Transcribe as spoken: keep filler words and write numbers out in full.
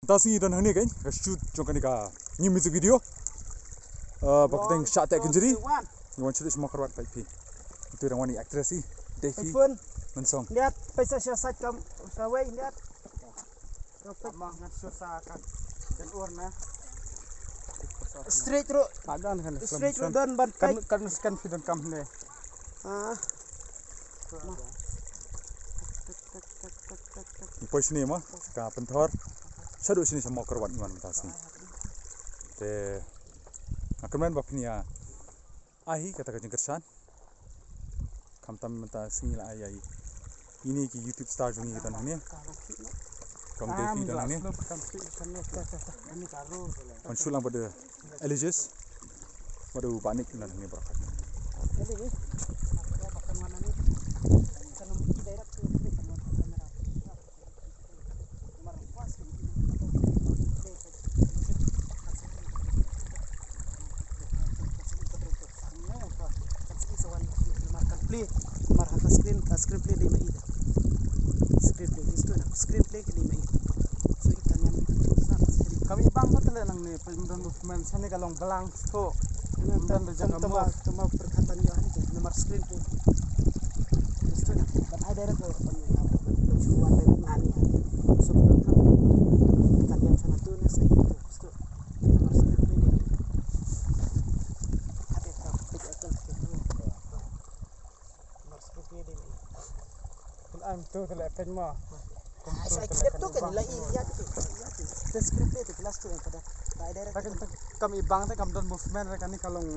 Mynta sngi don hangne ka shoot jong kane ka new music video. Ba ka dang shah teh kynjri. Ngi wan shu sma karwat peit phi. Itu dang wan i actress i Devi Mynsong. Liat paisa sha sait kam kawei liat. Straight ro. Straight ro don ban kan kan kan phi don kam ne. Ah. Poi shini ma ka pynthor. Shaduh shini sha Mawkyrwat ngi wan mynta sngi. Te nga kyrmen ba phin ïa ai hi kata ka jingkyrshan. Khamtam mynta sngi la ai ïa i. Ini ki YouTube star jong ngi ki don hangne. Kong Devi don hangne. Wan shu lang bad Eligius. Bad u Banik don hangne baroh. Namar kan play, namar ha ka screen, ka screen play dei ma i da. Screen play, isto na screen play ka dei ma i. So i kan wan. Kami bang ko tele nang ne, pun don movement, sani ka long blank, so. Nang tan da jaka mo. Tama perkhatan yo hari, namar screen play. Isto na, ban ai direct ko, ban ai direct ko, ban ai direct ko. So, kan yang sana tu, na sa itu. Kam i bang te kam don movement re kani ka long